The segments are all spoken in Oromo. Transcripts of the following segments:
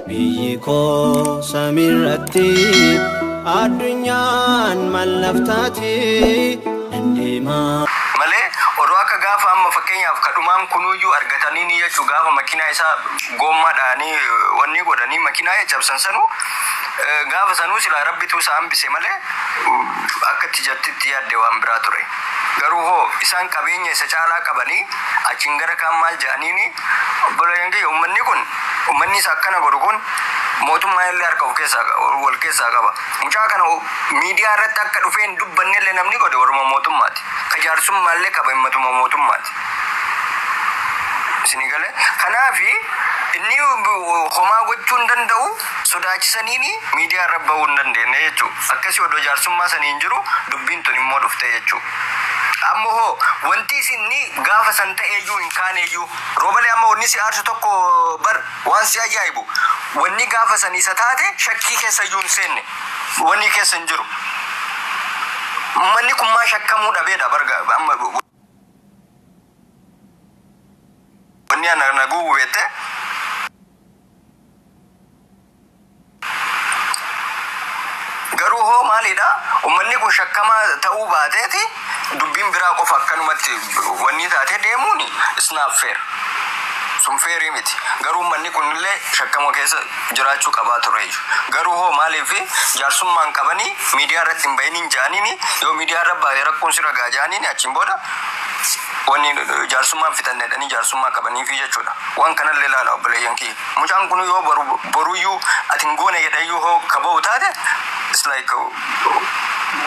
Biyyi koo samiirratti addunyaan mallaftaati deemaa. Malee odoo akka gaafa amma fakkeenyaaf kadhumaan kunuyyuu argatanii ni jechuu, gaafa makiinaa isaa goommaadhaanii wanni godhanii makiinaa cabsan sanu, gaafa sanuu silaa Rabbitu isa hambise malee akka itti jattitti yaadde waan biraa ture. Garuu hoo isaan qabeenya isa caalaa qabanii achiin gara kaan maal jedhaniini? Obboleeyyan kiyya, uummanni kun, uummanni isa akkana godhu kun mootummaa illee harka of keessaa wal keessaa qaba. Mucaa kana miidiyaa irratti akka dhufee hin dubbanne illee namni godhe waruma mootummaati. Ka jaarsummaa illee qaba himmatuma mootummaati. Isinii galee? Kanaafi inni homaa gochuu hin danda'u, sodaachisaniini miidiyaa irra bahuu hin dandeenye jechuudha. Akkasii odoo jaarsummaa sanii hin jiru dubbiin tun immoo dhufte jechuudha. Amma hoo wanti isin gaafa san ta'eeyyuu hin kaaneeyyuu roobalee, amma wanni si aarsu tokko bar, waan si ajaa'ibu, wanni gaafa san isa taate shakkii keessa iyyuu hin seenne, wanni keessa hin jiru. Manni kun maa shakkamuu dhabeedha barga amma wanni ana na gubu beette. Garuu hoo maalidha? Uummanni kun shakkamaa ta'uu baateeti dubbiin biraa qofa akkanumatti wanni taatee deemuun it's not fair. Sun fairii miti. Garuu uummanni kunillee shakkama keessa jiraachuu qabaa ture. Garuu hoo maaliif jaarsummaan qabanii miidiyaa irratti hin bahiniin jaaniini, yoo miidiyaa irra baate rakkoon sirra gaa jaaniini, achiin booda wanni jaarsummaan fixanne jedhanii jaarsummaa qabaniifi jechuudha. Waan kanallee ilaala, obboleeyyan kiyya. Mucaan kun yoo boru boruyyuu ati hin goone jedheyyuu hoo ka ba'u taate, it's like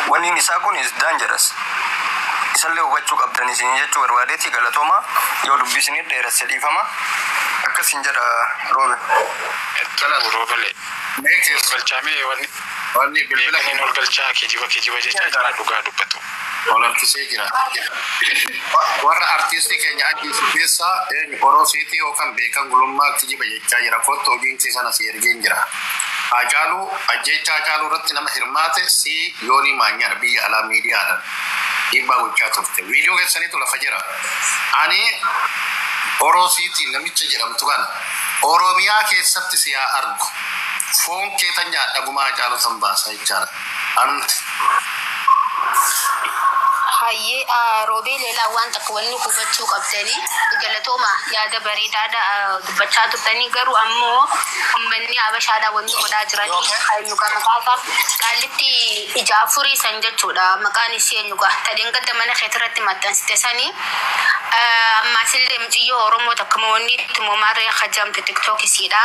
wanni isaa kun is dangerous. Isallee hubachuu qabdan isin jechuu barbaadeeti. Galatooma, yoo dubbisinii dheeresse dhiifama. Akkasin jedha, Roobe. Hedduu roobalee. Mee keessa Galchaamee wanni wanni bilbila beekaniin ol galchaa kijiba kijiba jechaa jira, dhugaa dubbatu. Ol harkisee jira. Warra artiistii keenya ajjeesu keessaa eenyu Orosiitii yookaan Beekan Gulummaa kijiba jechaa jira. Kottu, hojiin kee sana si ergeen jira. Haacaaluu ajjeechaa Haacaaluu irratti nama hirmaate si Yoonii Maanyaadha, biyya alaa miidiyaadhaan dhiibbaa gochaa turte. Viidiyoo keessaniitu lafa jira. Ani Orosiitii namicha jedhamtu kana Oromiyaa keessatti si haa argu. Foon kee tan nyaadha, gumaa Haacaaluu san baasa jechaadha. Anumti. Hayyee, Roobee, leelaa waan takka wanni hubachuu qabdanii, galatooma, yaada bareedaadha dubbachaa turtanii. Garuu ammoo uummanni Habashaadha wanni godhaa jiranii eenyugaa maqaa qaallitti ija afurii san jechuudha. Maqaan isii eenyugaa tadeen gadda mana keetirratti maxxansite sanii, ammaasillee muciyyoo Oromoo takka wanni tumomaarree hajamtu TikTok isiidha.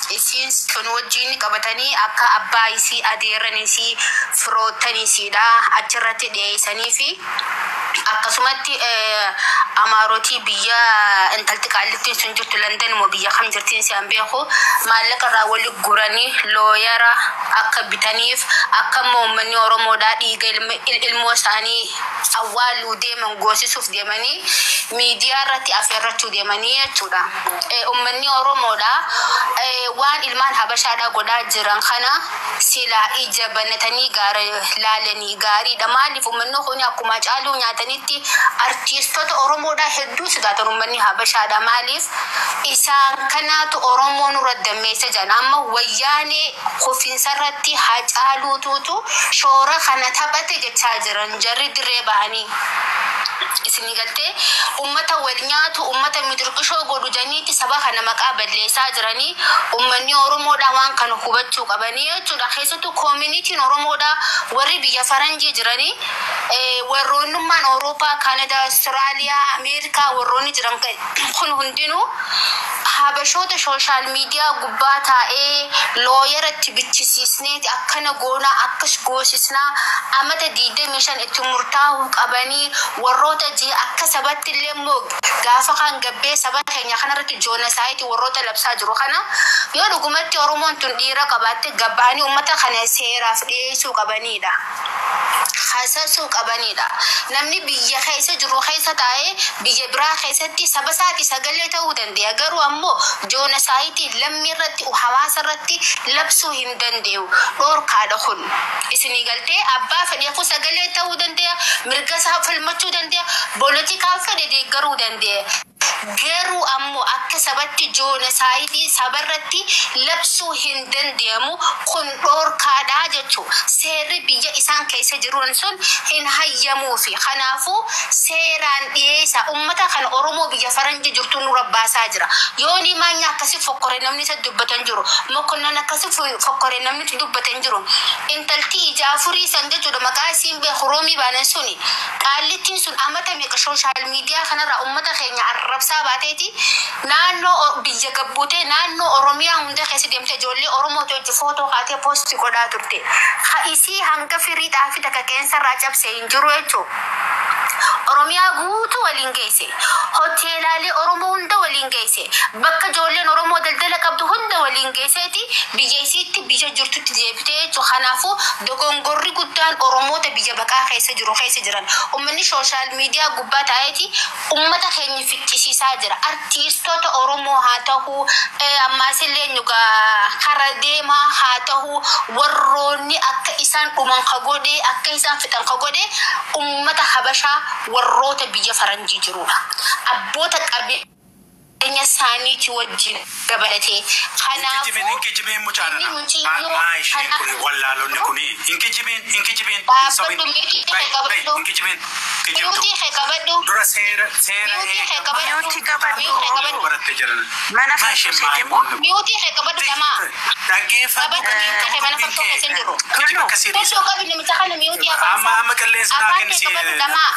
Isiin sun wajjin qabatanii akka abbaa isii, adeerran isii, firoottan isiidha achirratti dhiyeessanii fi akkasumatti amaarotii biyya intalti qaallittiin sun jirtu, London moo biyya kam jirtiin si an beeku, maallaqa irraa wali guranii looyara akka bitaniif, akka immoo uummanni Oromoodhaa dhiiga ilmoo isaanii awwaaluu deeman goosisuuf deemanii miidiyaa irratti afeerrachuu deemanii jechuudha. Uummanni Oromoodhaa waan ilmaan Habashaadhaa godhaa jiran kana silaa ija banatanii gaara laalanii gaariidha. Maaliif uummanni kun akkuma Caaluu nyaatanitti artiistota Oromoodhaa hedduu sodaatan uummanni Habashaadha. Maaliif isaan kanaatu Oromoo nurra dammeessa jedhan. Amma Wayyaanee kufiinsarratti Hacaaluutuutu shoora kana taphate jechaa jiran jarri dirree bahanii. Isinii galtee? Ummata wal nyaatu, ummata midirqishoo godhu janiiti saba kana maqaa balleessaa jiranii. Ummanni Oromoodhaa waan kana hubachuu qabanii jechuudha. Keessattuu communityn Oromoodhaa warri biyya faranjii jiranii, warroonnummaan Awurooppaa, Kaanadaa, Awustiraaliyaa, Ameerikaa warroonni jiran kun hundinuu Habashoota social media gubbaa taa'ee lawyeratti bichisiisneeti akkana goonaa, akkas goosisnaa, amata 25 itti murtaa'uu qabanii warroota jee, akka sabatti illee immoo gaafa kan gabbee saba keenya kanarratti genocide warroota labsaa jiru kana, yoo dhugumatti Oromoon tun dhiira qabaatte, gabbaanii ummata kana seeraaf dhiyeessuu qabanidha. Hasasuu qabanidha. Namni biyya keessa jiru keessa taa'ee biyya biraa keessatti saba isaati sagalee ta'uu danda'a. Garuu ammoo genocide lammii irratti, hawaasa irratti labsuu hin danda'u. Dhoorkaadha kun. Isinii galtee? Abbaa fedheefuu sagalee ta'uu danda'a. Mirga isaa falmachuu danda'a. Poolitikaa fedhe deeggaruu danda'a. Garuu ammoo akka sabatti genocide sabarratti labsuu hin danda'amu, kun dhoorkaadhaa jechuu. Seerri biyya isaan keessa jiran sun hin hayyamuufi. Kanaafuu seeraan dhiyeessa ummata kana. Oromoo biyya faranjii jirtu nurra baasaa jira. Yoonii maanya akkasi fokkore namni isa dubbatan jiru. Mokonnan akkasi fokkore namni isa dubbatan jiru. Intalti ija afurii san jechuudha, maqaa isiin beeku, roomii baanan suni. Qaallittiin sun amata meeqa social media kanarraa ummata keenya arrabsaa baateeti naannoo biyya gabbuutee, naannoo Oromiyaa hunda keessa deemtee ijoollee Oromoo hojii footoo kaatee post godhaa turte. Ha isii hanga firii xaafii takka qeensarraa cabsee hin jiru jechuudha. Oromiyaa guutuu waliin geesse. Hoteelaalee Oromoo hunda waliin geesse. Bakka ijoolleen Oromoo daldala qabdu hunda waliin geesseeti biyya isiitti, biyya jirtutti deebitee jechuudha. Kanaafuu dogongorri guddaan Oromoota biyya baqaa keessa jiru keessa jiran. Uummanni social media gubbaa taa'eeti uummata keenya ficcisiisaa jira. Artiistoota Oromoo haa ta'u, ammaasillee nyugaa kara deemaa haa ta'u, warroonni akka isaan dhuman ka godhe, akka isaan fixan ka godhe uummata Habashaa warroota biyya faranjii jirudha. Abboota qabeenya isaaniiti wajjin dabalatee. Hin Kanaafuu kijibeen mucaadha. inni muciyyoo Maa isheen kana kun wallaalonni kuni hin kijibeen, hin kijibeen, hin dhaabbadhu, sobin. Mute kee Bai bai qabadhu. hin kijibeen, kijibdu. Mute kee qabadhu. Dura seera seera Mute kee eega. qabadhu. Mute qabadhu. Mute kee qabadhu. Baratte jiran. Mana Maa isheen farsoosiiti maa moo? immoo Mute kee qabadhu dhamaa. dhaggeeffadhu. Qabadhu mute kee, mana farsoo keessa hin jiru. Kijiba akkasii dhiisa. Farsoo qabi namicha kana, mute afaan Amma isaa. amma qilleensa naa Afaan kenni kee si qabadhu dhamaa.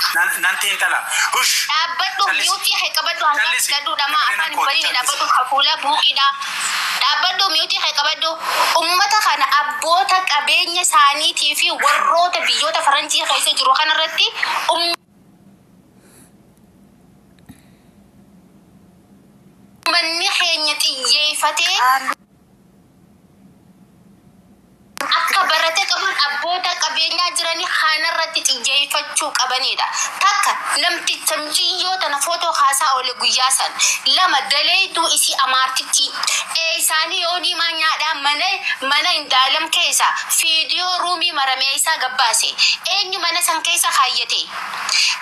nan teentala. Hush. Dhaabbadhu, Callisi. mute kee qabadhu hanga Callisi. filadhu dhamaa, Dabareen afaan hin kooti bariine callisi. dhaabbadhu, hafuula buuqiidha. Dhaabbadhu, mute kee qabadhu. Ummata kana abboota qabeenya isaaniitii fi warroota biyyoota faranjii keessa jiru kanarratti uummanni keenya xiyyeeffatee akka barate qaban, abboota qabeenyaa jiranii kanarratti xiyyeeffachuu qabanidha. Takka namticha muciyyoo tana footoo kaasaa oole guyyaa san. Lama daleetuu isii amaartichi. Isaanii yoonii maanyaadhaa mana indaalam keessa fiidiyoo ruumii maramee isaa gabbaase. Eenyu mana san keessa kaayyate?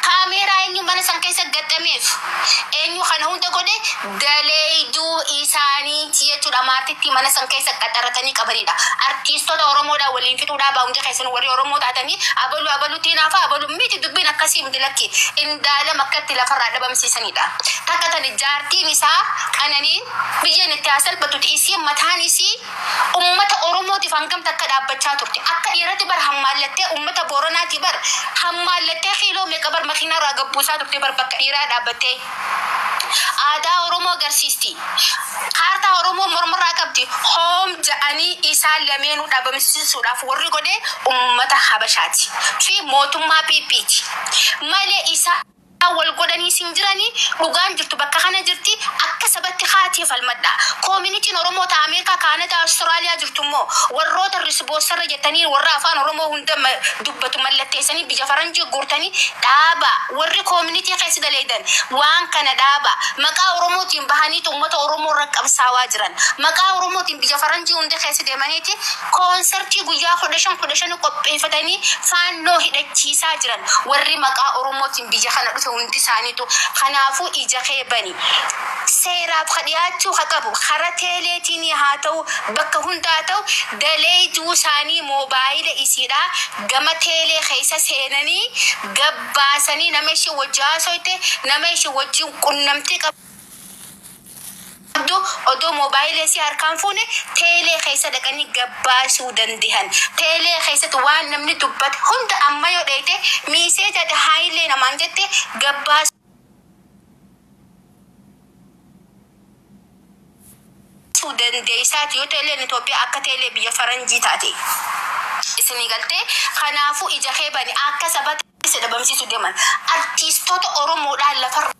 Kaameeraa eenyu mana san keessa gaxameef? Eenyu kana hunda godhe? Daleeyduu isaaniiti jechuudha. Amaartitti mana san keessa qaxaratanii qabanidha. Artiistota Oromoodhaa waliin fixuudhaa baa hundi keessan warri Oromoo taatanii abalu abalutti naafa abalu miti, dubbiin akkasii miti, lakki indaalam akkatti lafarraa dhabamsiisanidha. Takka tani jaartiin isaa qananiin biyyeen itti haa salphatuti, isii mataan isii ummata Oromootiif hangam takka dhaabbachaa turte. Akka dhiirratti bar hammaallattee ummata Booranaati bar hammaallattee kiiloo meeqa bar makiinarraa gabbuusaa turte bar bakka dhiiraa dhaabbattee. Aadaa Oromoo agarsiisti. Kaartaa Oromoo mormarraa qabdi. Hoom ja'anii isaan lameenuu dhabamsiisuudhaaf warri godhe ummata Habashaati fi mootummaa PPti. Malee isaa wal godhanii sin jiranii, dhugaan jirtu bakka kana jirti, akka sabatti haatii falmadha. Communityn Oromoo ta Ameerikaa, Kaanadaa, Awustiraaliyaa jirtu immoo warroota risboosarra jettanii warra afaan Oromoo hunda dubbatu mallatteessanii biyya faranjii guurtanii dhaaba. Warri community keessa daleedan waan kana dhaaba. Maqaa Oromootiin bahaniitu uummata Oromoo irra qabsaawaa jiran. Maqaa Oromootiin biyya faranjii hunda keessa deemaniiti koonsertii guyyaa 15 15 qopheeffatanii faannoo hidhachiisaa jiran, warri maqaa Oromootiin biyya kana dhufe hundi isaaniitu. Kanaafuu ija kee bani. Seeraaf ka dhiyaachuu ka qabu kara teeleetiin haa ta'u, bakka hunda haa ta'u, daleeyduu isaanii moobaayila isiidha gama teelee keessa seenanii gabbaasanii nama ishee wajji haasoyte, nama ishee wajjin qunnamtii qabdu, odoo moobaayila isii harkaan fuune teelee keessa dhaqanii gabbaasuu dandahan. Teelee keessatti waan namni dubbate hunda amma yoo dheeyte message haayilee namaan jette gabbaasuu dandeessaati yoo teeleen Itoophiyaa akka teelee biyya faranjii taate. Isinii galtee? Kanaafuu ija kee bani, akka sabatti isa dhabamsiisuu deeman. Artiistoota Oromoodhaan lafarraa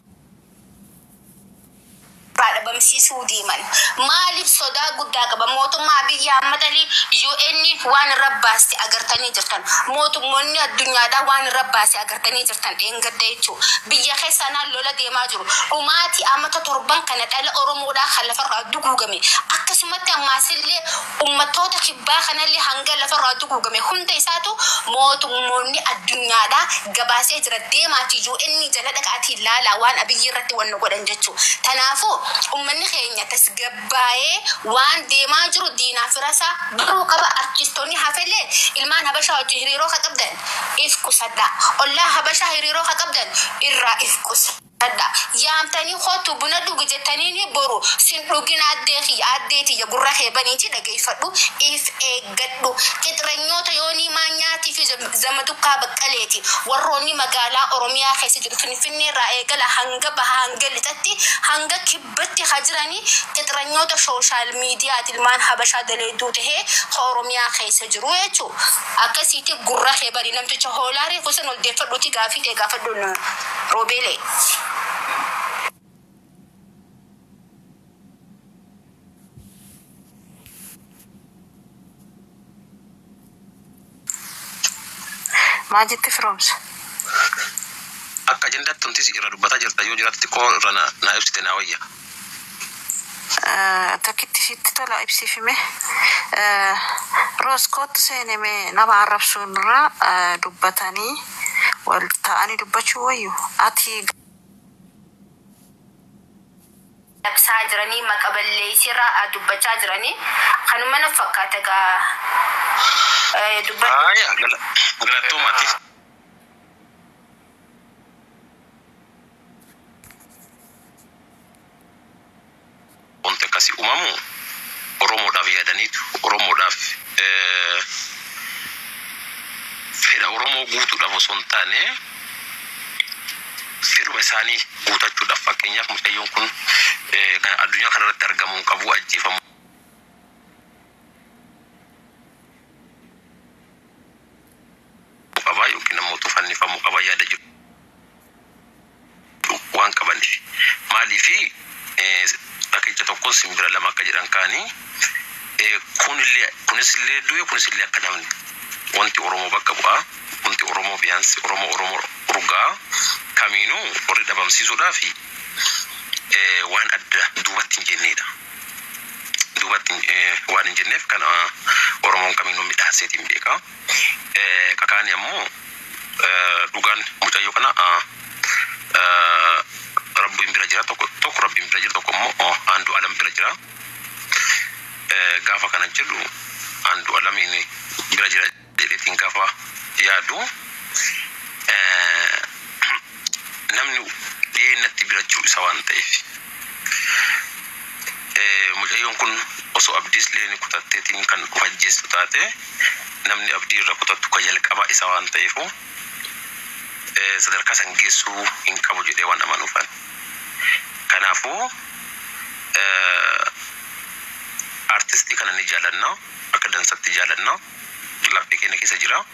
dhabamsiisuu. dhabamsiisuu deeman. Maaliif sodaa guddaa qaba? Mootummaa biyya Ahmad Alii UN waan irra baaste agartanii jirtan. Mootummoonni addunyaadhaa waan irra baase agartanii jirtan dheengadda jechuudha. Biyya keessanaa lola deemaa jiru. Dhumaatii amata 7 kana dhala Oromoodhaa kan lafarraa duguugame. Akkasumatti ammaasillee uummattoota kibbaa kanallee hanga lafarraa duguugame hunda isaatu mootummoonni addunyaadhaa gabaasee jira. Deemaatii UN jala dhaqaatii ilaalaa waan Abiyyi irratti wanna godhan jechuudha. Kanaafuu uummanni keenya tasgabbaa'ee waan deemaa jiru diinaa firasaa baruu qaba. Artistoonni hafellee ilmaan Habashaa wajjin hiriiroo ka qabdan if qusadha. Ollaa Habashaa hiriiroo ka qabdan irraa if qusadha. Yaamtanii kootu buna dhugi jettanii boru sin dhugin addee kiyya addee tiyya gurra kee baniiti dhageeffadhu if eeggadhu. Qixireenyoota yoonii maanyaatii fi zamadukkaa baqqaleeti. Warroonni magaalaa Oromiyaa keessa jiru Finfinnee irraa eegala hanga bahaa hanga lixatti hanga kibbatti haa jiranii qixireenyoota sooshaal miidiyaati ilmaan Habashaa daleedduu tahee Oromiyaa keessa jiru jechuudha. Akkasiiti gurra kee banii namticha hoolaa reefu san ol deeffadhuuti gaafii ta'e gaafadhu roobeelee. Maal jette firoomsa? Akka ajandaatti wanti irra dubbataa jirta yoo jiraate xiqqoo irra na ibsite naa wayya. Takkitti sitti tola ibsiifime. Roos kootu seenime nama arrabsuun irraa dubbatanii wal ta'anii dubbachuu wayyu. Ati labsaa jiranii maqaballeessirraa dubbachaa jiranii kanuma na fakkaata gaa dubbachuu. Aayaa galatoomaati. Wanti akkasii uumamu Oromoodhaaf yaadaniitu Oromoodhaaf fedha Oromoo guutuudhaaf osoo hin taane fedhuma isaanii guutachuudhaaf fakkeenyaaf mucayyoon kun addunyaa kanarratti argamuu qabu ajjeefamuu qaba yookiin ammoo fannifamuu qaba yaada jiru waan qabaniif. Maaliifi rakkicha tokko simbira lama akka jedhan kaanii kunillee kunis illee du'e kunis illee akka namni wanti Oromoo bakka bu'aa wanti Oromoo biyaansi Oromoo Oromoo urgaa kamiinuu warri dhabamsiisuudhaa fi waan adda duubatti hin jennedha. Duubatti waan hin jenneef kana Oromoon kamiinuu midhaaseetiin beeka. Kakaani ammoo dhugaan mucayyoo kana Rabbiin bira jira tokko tokko Rabbiin bira jira tokko immoo aandu alam bira jira. Gaafa kana jedhu aandu alamiin bira jira jedheetiin gaafa yaadu namni dhiyeenyatti bira jiru isa waan ta'eef. Mucayyoon kun osoo abdiis illee kutatteetiin kan of ajjeestu taate namni abdii irra kutattu kan jalqabaa isa waan ta'eefu sadarkaa san geessuu hin qabu jedhee waan amanuufan. Kanaafuu artistii kana ni jaalanna akka dansatti jaalanna laphee keenya keessa jira.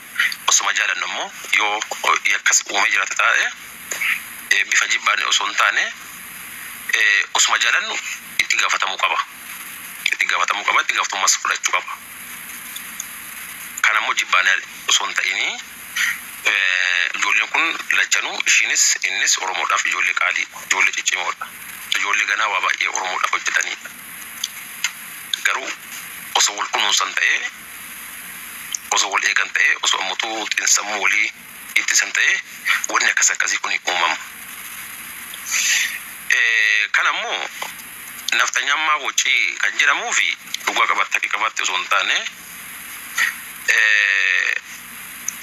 Osuma jaalannu immoo yoo akkas uumee jiraate taate bifa jibbaane osoo hin taane osuma jaalannu itti gaafatamuu qaba. Itti gaafatamuu qaba itti gaafatamummaas fudhachuu qaba. Kana immoo jibbaane osoo hin ta'inii ijoolleen kun lachanuu ishiinis innis Oromoodhaaf ijoollee qaalii ijoollee ciccimoodha. Ijoollee ganaa waa baay'ee Oromoodhaaf hojjetanidha. Garuu osoo wal kunuunsan ta'ee osoo wal eegan ta'ee osoo ammoo xiinsammuu walii ittisan ta'ee wanni akkas akkasii kun uumamu. Kana immoo nafxanyammaa wocii kan jedhamuu fi dhugaa qabatte akka qabatte osoo hin taane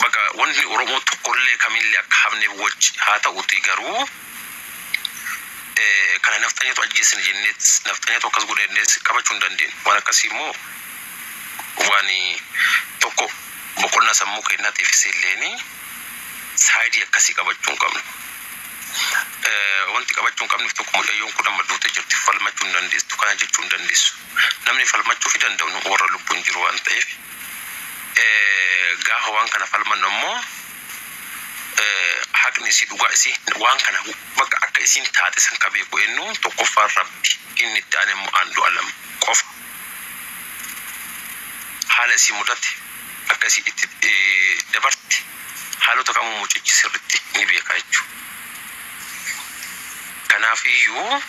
bakka wanni Oromoo tokkollee kamillee akka hafneef wajji haa ta'uti garuu kana nafxanyatu ajjeesine jenneet nafxanyatu akkas godhe jenneet qabachuu hin dandeenyu. Waan akkasii immoo waan tokko boqonnaa sammuu keenyaatiif illeeni saayidii akkasii qabachuu hin qabnu. Wanti qabachuu hin qabneef tokko mucayyoon kun amma duutee jirti falmachuu hin dandeessu kana jechuu hin dandeessu. Namni falmachuu fi danda'u warra lubbuun jiru waan ta'eef. Gaafa waan kana falmannu immoo haqni isii dhugaa isii waan kana bakka Akka isiin taate san ka beeku eenyu? Tokkoffaan Rabbi, inni itti aane immoo Andu'aalam qofa. Haala isii mudate, akka isii itti dabarte, haalota kamuu mucichi sirritti ni beeka jechuudha. Kanaafiyyuu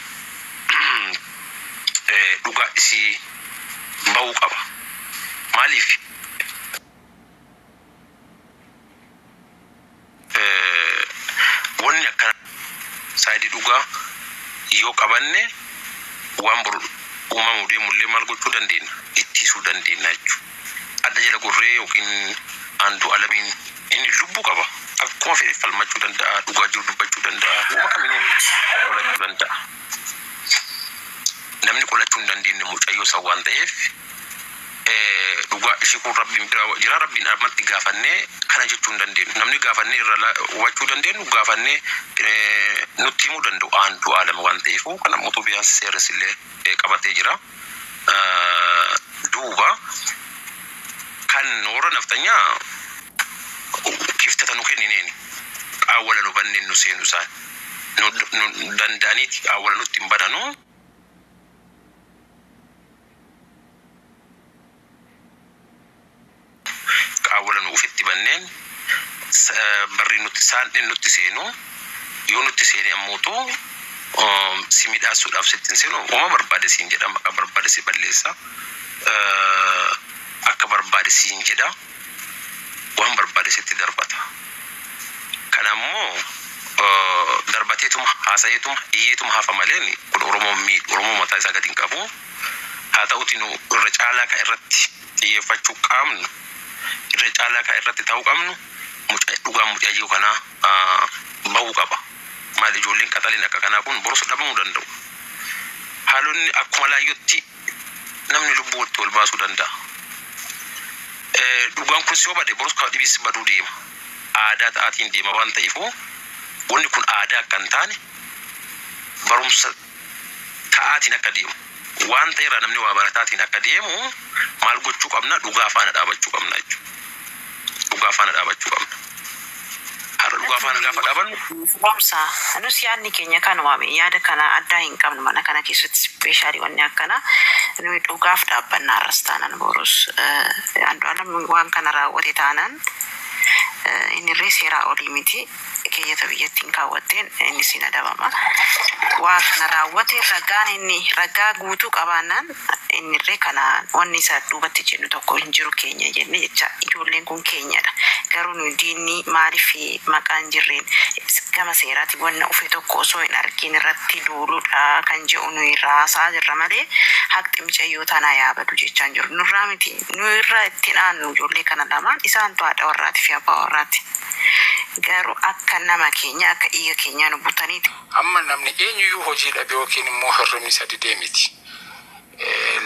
dhugaa isii bahuu qaba. Maaliif? Wanni akkana saayidii dhugaa yoo qabanne, waan boru uumamuu deemullee maal gochuu dandeenya? Ittisuu dandeenya jechuudha. Adda jala gorree yookiin Andu'aalamiin inni lubbuu qaba. Akkuma fedhe falmachuu danda'a, dhugaa jiru dubbachuu danda'a, uuma kamiinuu qolachuu danda'a. Namni qolachuu hin dandeenye mucayyoo san waan ta'eef, dhugaa ishii kun Rabbiin bira jira. Rabbiin ammatti gaafannee kana jechuu hin dandeenyu. Namni gaafannee irra hubachuu dandeenyu, gaafannee nutti himuu danda'u Andu'aalam waan ta'eef, kana mootuu biyyaas seerris illee qabatee jira. Duuba kan warra naftanyaa kiftata nu kennineeni qaawwala nu banneen nu seenu, isaan nu danda'aniiti qaawwala nutti hin bananu. Qaawwala nu ufitti banneen barri nutti isaan nutti seenu. Yoo nutti seene ammootu si midhaasuudhaaf sitti hin seenu. Uuma barbaade siin jedha, maqaa barbaade si balleessa, akka barbaade siin jedha, waan barbaade sitti darbata. Kana ammoo darbateetuma haasayeetuma iyyeetuma hafa maleen kun Oromoo miidhu, Oromoo mataa isaa gadi hin qabu. Haa ta'uti, nu irra caalaa kan irratti xiyyeeffachuu qabnu, irra caalaa kan irratti ta'uu qabnu, dhugaan mucayyoo kanaa bahuu qaba. Maal, ijoolleen qaxaleen akka kanaa kun borus dhabamuu danda'u. Haalonni akkuma laayyootti namni lubbuu walitti ol baasuu danda'a. Dhugaan kun yoo bade, borus kan dhibis baduu deema. Aadaa ta'aatiin deema waan ta'eef, wanni kun aadaa akka hin taane barumsa ta'aatiin akka deemu. Waan ta'eerraa namni waa barataatiin akka deemu maal gochuu qabna? Dhugaa faana dhaabachuu qabna jechuudha. Dhugaa faana dhaabachuu qabna. Har'a dhugaa faana gaafa dhaabannu. Boomsa, nus yaadni keenya kanuma, yaada kana addaa hin qabnu. Mana kana keessatti specially wanni akkana nuyi dhugaaf dhaabbannaa. Arras taanan borus, Andu'aalam waan kana raawwate taanaan, inni illee seeraa olii miti. Keeyyata biyyattiin kaawwatteen inni sin adabama. Waa kana raawwate, ragaan inni ragaa guutuu qabaannaan, inni illee kana wanni isa duubatti jennu tokko hin jiru. Keenya jenne jecha, ijoolleen kun keenyadha. Garuu nu diinni maaliif maqaan jirreen gama seeraati wanna ufe tokko osoo hin argin irratti duuluudha kan jedhu nu irraa haasaa jirra malee, haqni mucayyoo tanaa yaabadu jechaan jiru nurraa miti. Nu irra ittiin aannu ijoollee kana lamaan isaantu haadha warraati fi abbaa warraati. Garuu akka nama keenya, akka dhiiga keenyaa nu butaniiti. Amma namni eenyuyyuu hojii dhabe yookiin immoo hirribni isa didee miti.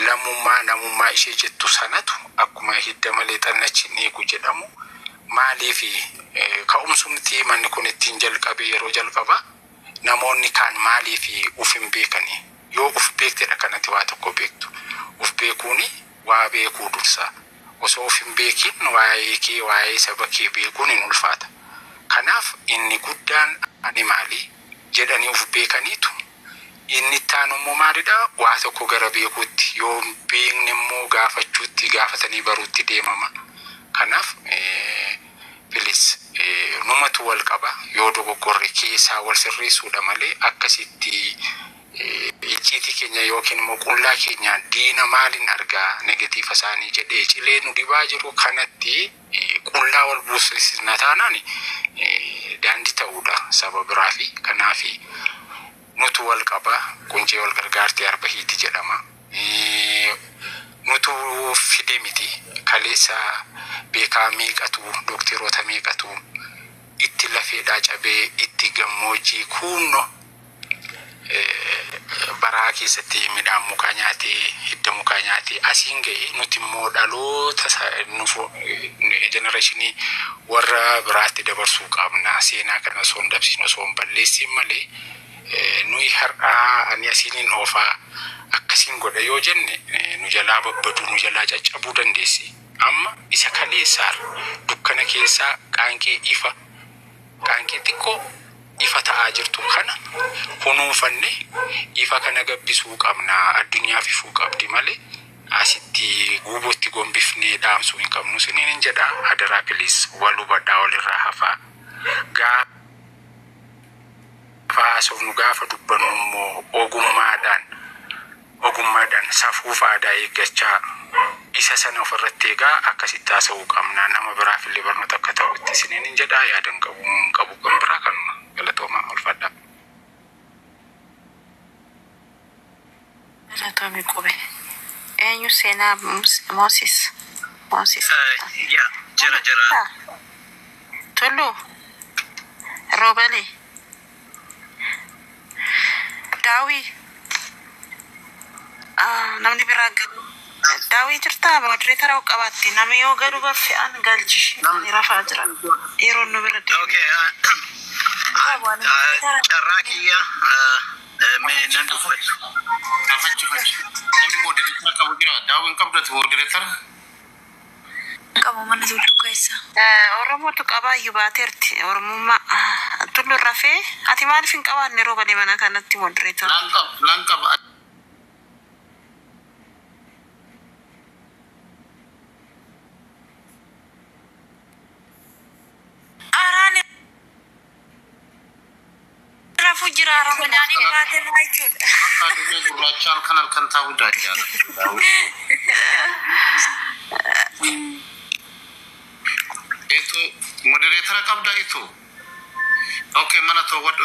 Lammummaa namummaa ishee jettu sanatu akkuma hidda malee xannachi hin eegu jedhamu, maaliif ka'umsumti manni kun ittiin jalqabe yeroo jalqaba namoonni kaan maaliif uf hin beekani? Yoo uf beektedha kanatti waa tokko beektu. Uf beekuuni waa beekuu dursa. Osoo uf hin beekin waa'ee kee, waa'ee saba kee beekuun hin ulfaata. Kanaaf inni guddaan ani maali jedhanii uf beekaniitu, inni itti aanu immoo maalidha, waa tokko gara beekuutti, yoo hin beekne immoo gaafachuutti, gaafatanii baruutti deemama. Kanaaf please, numatu wal qaba. Yoo dogoggorre keessaa wal sirreessuudha malee, akkasitti icciitii keenya yookiin immoo qullaa keenya diina maaliin argaa negative isaanii jedhee cilee nu dibaa jiru kanatti qullaa wal buusisna taanaan daandii ta'uudha saba biraa fi. Kanaafi nutu wal qaba. Quncee wal gargaartee arba hiiti jedhama. Nutu fide miti. Kaleessa beekaa meeqatu, dookteroota meeqatu itti lafeedhaa cabee, itti gammoojjii kunno baraa keessatti midhaan mukaa nyaatee, hidda mukaa nyaatee asiin ga'e. Nuti immoo dhaloota generation warra biraatti dabarsuu qabna. Seenaa kana osoo hin dabsin, osoo hin balleessin malee, nuyi har'aa ani asiin oofaa akkasiin godha yoo jenne, nu jalaa babbaduu, nu jalaa caccabuu dandeessi. Amma isa kaleessaarra dukkana keessaa qaanqee ifa, qaanqee xiqqoo Ifa ta'aa jirtu kana kunuunfanne ifa kana gabbisuu qabna, addunyaaf ifuu qabdi malee asitti guubootti gombifnee dhaamsuu hin qabnu siniin hin jedha. Hadaraa, please, wal hubadhaa, walirraa hafaa. Gaafa haasofnu, gaafa dubbannu immoo ogummaadhaan safuuf aadaa eeggachaa isa sana ofirratti eegaa akkasitti haasa'uu qabna. Nama biraaf illee barnoota akka ta'utti isiniin hin jedha. Yaadan qabu hin qabu kan biraa kanuma. Galatoomaa, ulfaadhaa. Galatoomi qube. Eenyu seenaa Moosis? Moosis. Yaa, jira jira. Tullu. Roobali. Daawii. Namni biraa Daawii jirtaa? Moderator qabaatti. Namni yoo galu baffe'an galchi. Ani rafaa jira. Yeroo nu bira deemu. Okay, carraa kiyya mee nan dubbadhu. Afachi fachi. Namni moderator qabu jira. Daawwiin qabdu ati moderator? Qabu mana tulluu keessa. Oromootu qabaayyuu baateerti. Oromummaa. Tullu rafee. Ati maaliif hin qabaanne roobalee mana kanatti moderator? Lan qaba. Lan qaba. Araan rafuu jira, ramadaanii baatee maa jechuudha. Akka adurree gurraacha halkan halkan taa'uu jaalladha. Itu moderator qabda itu. Okay, mana toowwadhu,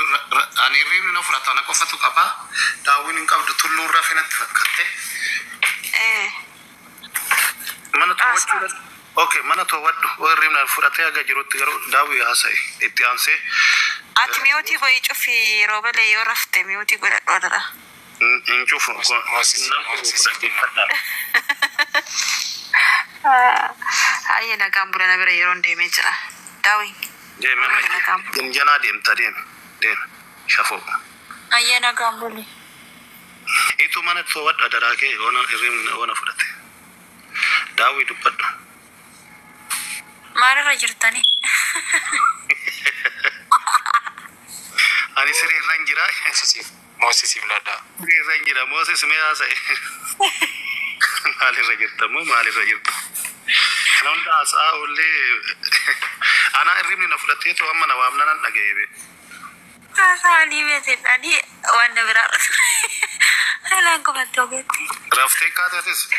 ani hirribni na fudhata, ana qofatu qaba. Daawwiin hin qabdu, tulluu irra natti fakkaatte. Mana toowwachuu. Okay, mana toowwadhu. Hirribni na fudhatee haga jirutti garuu daawwii haasa'e itti aansee. Ati mute godhi, cufi, roobalee yoo rafte mute godhadhu adara. Hin cufu. Moosis Moosis. Hayyee, nagaan bulana bira yeroon deemee jira. Daawii. Deeme, janjanaa deemta, deeme deeme shafoo. Ayyee, nagaan buli. Itu mana toowwadhu adaraa kee oona hirribni oona fudhate. Daawwii dubbadhu. Maalirra jirtani? Ani siree irra hin jira. Moosisiif Moosisiif ladhaa. Siree irra hin jira. Mooses mee haasa'e. Maalirra jirta moo maalirra jirta? Kana hunda haasa'aa oollee anaa hirribni na fudhatee too amma na waamna nan dhaga'e bee. Haasa'anii beesedhaanii waan na biraa Alaan qubatti ogeetti. Raftee kaateetis.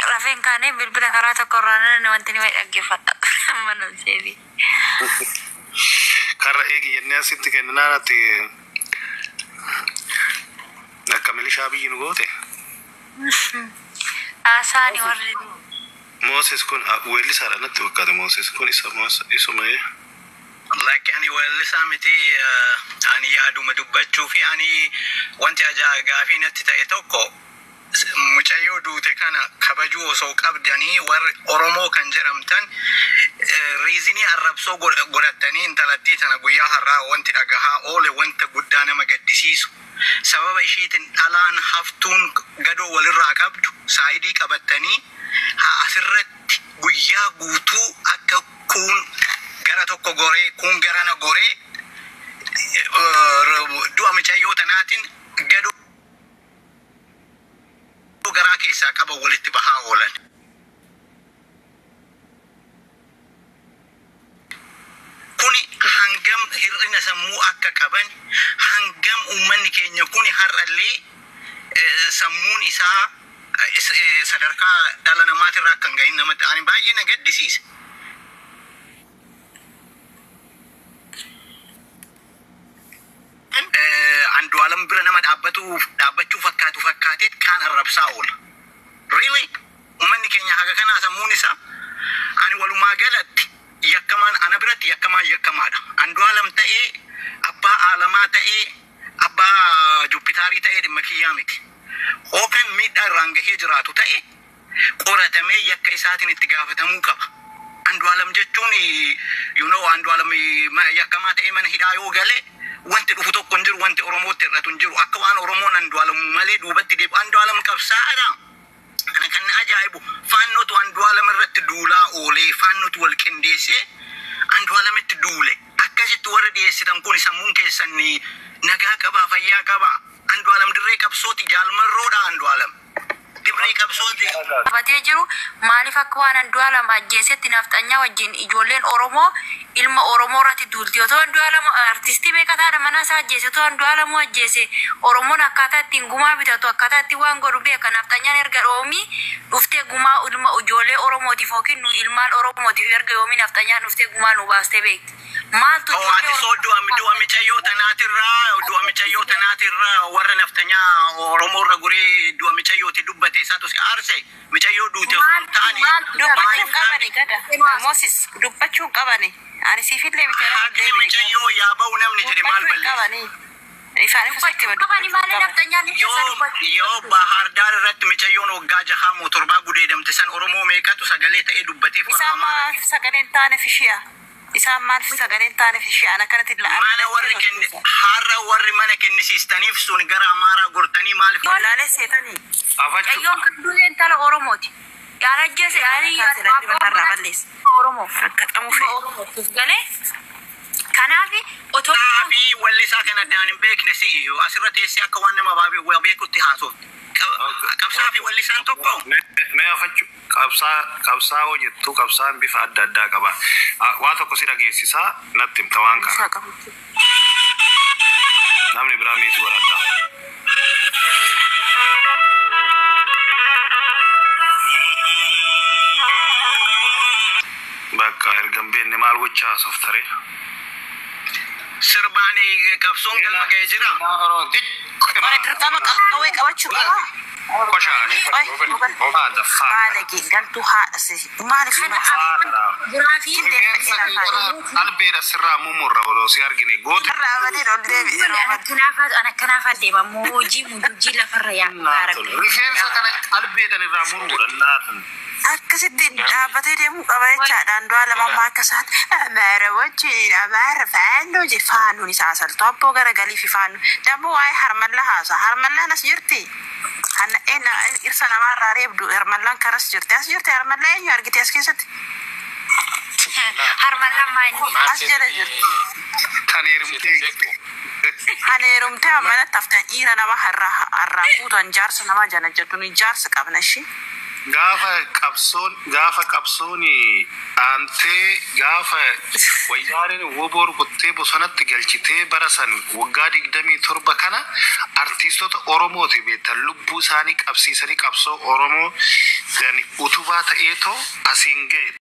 Rafeen kaanee bilbila karaa tokko irraa nan wanti ni dhaggeeffadha. Mana seebi. Karra eegi jennee asitti kenninaan ati akka milishaa biyyi nu goote. Haasa'anii warri Mooses kun weellisaadha natti fakkaate, Mooses kun isa isuma. Lakki, ani weellisaa miti, ani yaaduma dubbachuu fi ani wanti ajaa'iba gaafii natti ta'e tokko, mucayyoo duute kana kabajuu osoo qabdanii warri Oromoo kan jedhamtan reason arrabsoo godhattanii intalattii tana guyyaa har'aa wanti dhagahaa oole wanta guddaa nama gaddisiisu. Sababa ishiitiin dhalaan haftuun gadoo walirraa qabdu side qabattanii haa asirratti guyyaa guutuu akka kuun gara tokko goree kuun garana goree du'a mucayyoo tanaatiin gadoo garaa keessaa qaban walitti bahaa oolan. Kuni hangam hir'ina sammuu akka qaban, hangam uummanni keenya kuni har'allee sammuun isaa sadarkaa dhala namaatirraa akka hin gahin namatti ani baay'ee na gaddisiise. Andu'aalam bira nama dhaabbatuuf dhaabbachuu fakkaatu fakkaateet kaan arrabsaa oola. Really? Uummanni keenya haga kanaa sammuun isaa, ani walumaa galatti yakkamaan ana biratti yakkamaan yakkamaadha. Andu'aalam ta'ee, abbaa aalamaa ta'ee, abbaa Jupitaarii ta'ee dhimma kiyyaa miti. Hookan miidhaa irraan gahee jiraatu ta'e qoratamee yakka isaatiin itti gaafatamuu qaba. Andu'aalam jechuun Andu'aalam yakkamaa ta'ee mana hidhaa yoo gale wanti dhufu tokko hin jiru, wanti Oromootti hir'atu hin jiru. Akka waan Oromoon Andu'aalamu malee duubatti deebi'u. Andu'aalam qabsaa'aadha. Kana kan na ajaa'ibu faannootu Andu'aalam irratti duulaa oolee, faannootu wal qindeessee Andu'aalamitti duule. Akka Akkasitti warri dhiyeessitan kun sammuun keessan nagaa qabaa, fayyaa qabaa. Andu'aalam dirree qabsooti, jaalmarroodha Andu'aalam. Dirree qabsooti. Qabatee jiru maaliif akka waan Andu'aalam ajjeesetti nafxanyaa wajjin ijoolleen Oromoo ilma Oromoo irratti duulti. Otoo Andu'aalam artistii beekataadha mana isaa ajjeese, otoo Andu'aalamuu ajjeese Oromoon akkaataa ittiin gumaa bitatu, akkaataa ittiin waan godhu beeka. Nafxanyaan erga dhoomii dhuftee gumaa ilma ijoollee Oromootiif yookiin nu ilmaan Oromootiif erga yoomii nafxanyaan dhuftee gumaa nu baastee beekti. Maaltu Oh, ati soo du'a micayyoo tanaatirraa, du'a micayyoo tanaatirraa warra naftanyaa Oromoo irra guree du'a micayyooti dubbate isaatu si aarse. Micayyoo duute osoo hin taane Dubbachuu qabani gada. Moses dubbachuu qabani. Ani siifillee miti haqni micayyoo yaa ba'u namni jedhe maal dubbachuu balleessa? qabani. Ifaan ifatti qabani maali nafxanyaan keessa Yoo dubbachuu? yoo Bahaar Daar irratti micayyoon waggaa 6 moo 7 gudeedamte san Oromoo meeqatu sagalee ta'ee dubbateef warra Isaan Amaaraa? maal sagaleen taaneef ishiya? Isaan maal sagaleen taaneef ishiya? Ana kanatti Mana warri kenne har'a warri mana kennisiistaniif sun gara Amaaraa gortanii maaliif? Wallaalee seetanii. Afachuu. Mucayyoon kan duute intala Oromooti. Yaan ajjeese yaani Irraa balleessa. Oromoo. Rakkatamuu fe'e. Oromootiif galee. Kanaaf otoo Fi wallisaa kana addaan hin beekne si asirra teessee akka waan nama waa beekutti haasofte. Qabsaa fi wallisaan tokko. Mee afachuu qabsaa qabsaa hoo jettu qabsaan bifa adda addaa qaba. Waa tokko si dhageessisaa natti himta waan kana. Namni biraa miitu godhadha. Bakka erga hin beekne maal gochaa haasoftaree? Sirbaan qabsoon galma ga'ee jira. Ora dirqama qawwee qabachuu qaba. Haadha faadha. Baalagee galtuu haadha si. Maaliif Haadha. Giraafii Albeedha sirraa mumurra odoo si argine goota. irraa badee ol deebi'e roobatti. Ana deema hojii hojii lafarra yaa Rifeensa kana albeedhaan irraa muruudha naatan. Akkasitti dhaabbatee deemuu qaba jechaadha. Andu'aalam amma akka isaan Amaara wajjin Amaara faannoo je faanuun isaa asaltu abboo garagalii fi faannu. Dammoo waa'ee harmallaa haasa. Harmallaan as jirti. Irsa namaarraa reebdu harmallaan karas jirti. As jirti harmallaa eenyu argite as keessatti? Harman lamaan As jala jirti. Tan heerumtee. Ani heerumtee ammalatti haftan dhiira nama harraa fuutan jaarsa nama jana jedhu nuyi jaarsa qabna ishee. Gaafa qabsoon aantee gaafa wayyaaneen woboo rukuttee bosonatti galchitee bara san waggaa 27 kana artiistota Oromooti beektan lubbuu isaanii qabsiisanii qabsoo Oromoo utubaa ta'eetoo asiin ga'e.